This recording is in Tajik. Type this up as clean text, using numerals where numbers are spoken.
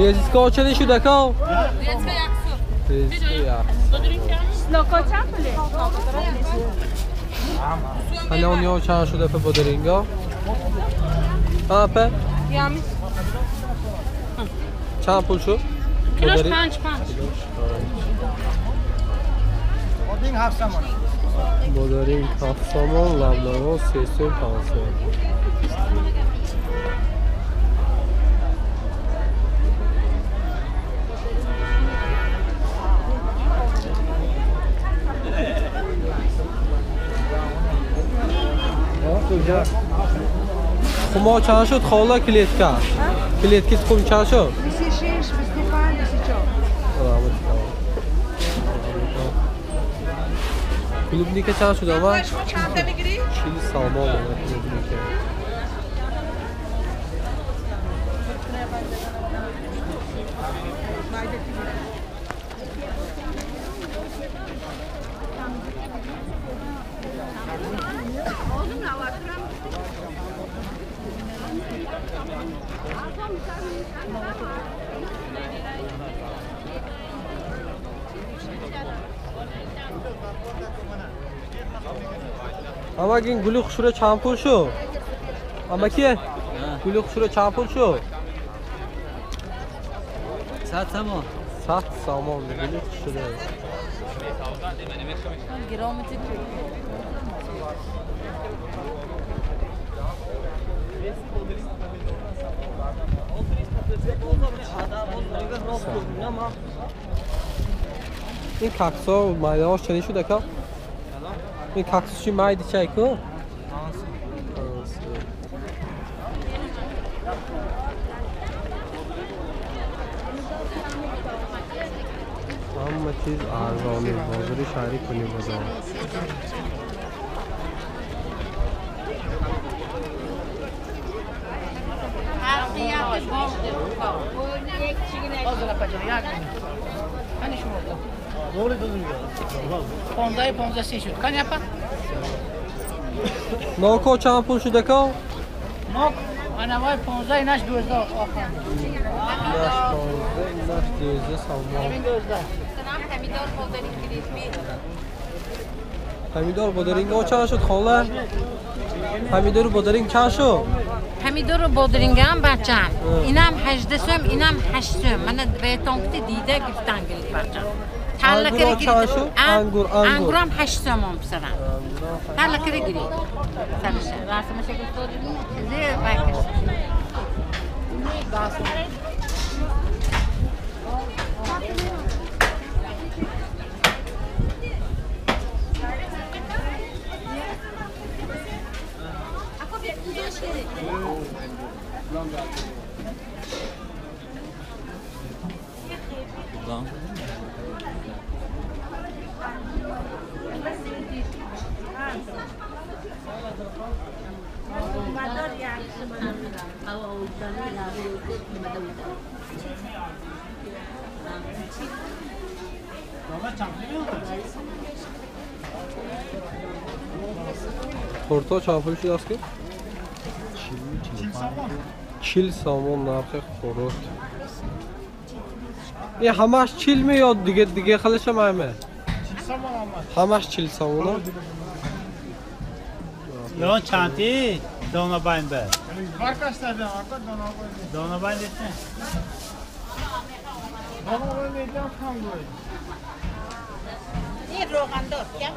Резиска чанд шуд ака? Резиска 100. Резиска 100. Ноко чанд пуле? Палонё чанд шуд апа бодринга? Апа? Чанд пул шуд? Килош 5 5. Бодинг 7 сомон. Бодринг 7 сомон, лаблабо 3 сом 5 сом. Хумо чанд шуд хола клетка? Клетки тухм чанд шуд? 26, 25, 24. Клубника чанд шуд ама? Чанда мегирӣ? 40 сомон клубника. Амагин гули хушро чанд пул шуд? Амаки гули хушро чанд пул шуд? 100 сомон. 100 сомон гули хушро. Ин каксо майдаҳош чанӣ шуд ака? Ин каксуши майди чай ку? Ҳама чиз арзонӣ, бозори шаҳри Кунибозор. Ноко чанд пул шуд ака? Нок анавай 15 инаш 12 охир. Инаш 15, инаш 12 сомон. Помидор бодаринг гирифт. Помидор бодаринг чанд шуд хола? Помидору бодаринг чанд шуд? Помидору бодрингам бачам. Инам 18 сом, инам 8 сом. Мана бетон кути дида гирифтан гирифт бачам. Талла кира гирифт. Ангур, ангур. Ангурам 8 сомон писарам. Талла кира гирифт. Сарша. Расмаша гуфт. Зе байкаш. Торто чанд пул шудааст ки? 40 сомон нархи хӯрок. Ин ҳамаш 40 ми ё диге хелашам ҳаме? 40 сомон ҳамаш. Ҳамаш 40 сомон? Ё чанти донабайн бе. Баркаштадам ака донабайн. Донабайн десен. Донабайн десен кам гой. Ин роғандор кам?